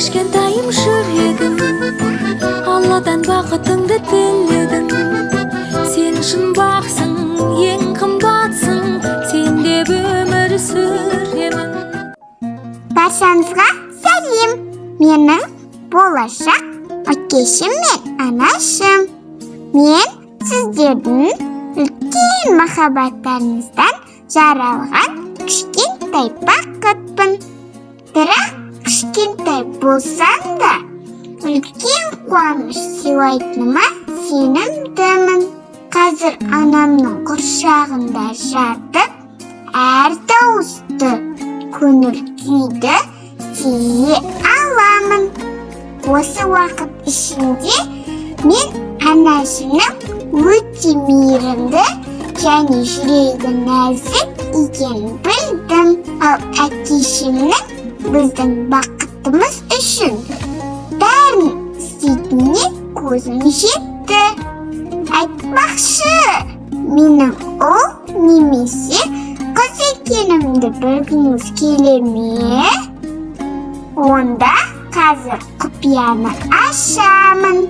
Кішкентайым жүрегім, Алладан бақытыңды тіледің. Сен шын бақсың, ең қымбатсың, сен деп өмір сүремін. Баршаңызға сәлем! Менің болашақ әкешім мен анашым. Мен сіздердің үлкен махаббаттарыңыздан жаралған кішкентай бақытпын. Бірақ кішкентай болсам да, үлкен қуаныш сыйлайтыныма сенімдімін. Қазір анамның құрсағында жатып, әр дауысты, көңіл күйді сезе аламын. Осы уақыт ішінде мен анашымның өте мейірімді және жүрегі нәзік екенін білдім. Ал әкешімнің біздің бақытымыз үшін бәрін істейтініне көзім жетті. Айтпақшы, менің ұл немесе қыз екенімді білгіңіз келе ме? Онда қазір құпияны ашамын.